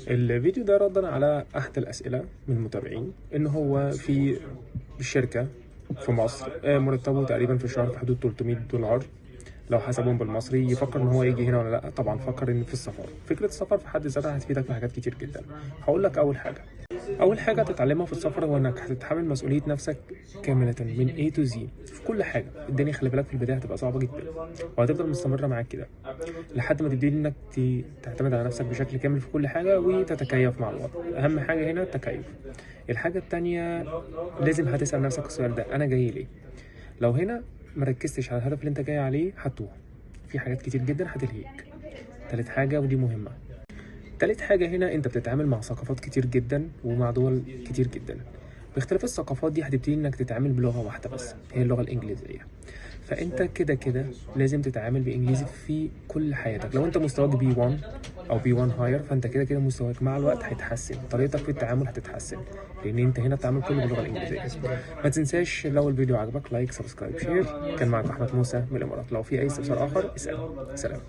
الفيديو ده ردا على احد الاسئلة من المتابعين، ان هو في الشركة في مصر مرتبه تقريبا في الشهر في حدود $300 لو حسبهم بالمصري، يفكر ان هو يجي هنا ولا لا. طبعا فكر ان في السفر، فكرة السفر في حد ذاتها هتفيدك في حاجات كتير جدا. هقول لك اول حاجة تتعلمها في السفر هو انك هتتحمل مسؤولية نفسك كاملة من A to Z في كل حاجة. الدنيا خلي بالك في البداية هتبقى صعبة جدا، وهتفضل مستمرة معاك كده لحد ما تبتدي انك تعتمد على نفسك بشكل كامل في كل حاجة وتتكيف مع الوضع. اهم حاجة هنا التكيف. الحاجة التانية لازم هتسال نفسك السؤال ده، انا جاي ليه؟ لو هنا مركزتش على الهدف اللي انت جاي عليه هتوه، في حاجات كتير جدا هتلهيك. تالت حاجة ودي مهمة، تالت حاجة هنا انت بتتعامل مع ثقافات كتير جدا ومع دول كتير جدا. باختلاف الثقافات دي هتبتدي انك تتعامل بلغة واحدة بس، هي اللغة الإنجليزية. فانت كده كده لازم تتعامل بإنجليزي في كل حياتك. لو انت مستواك B1 او B1 higher، فانت كده كده مستواك مع الوقت هيتحسن، طريقتك في التعامل هتتحسن، لان انت هنا بتتعامل كله باللغة الإنجليزية. ما تنساش لو الفيديو عجبك like، subscribe، share. كان معك أحمد موسى من الإمارات. لو في أي استفسار آخر اسأل. سلام.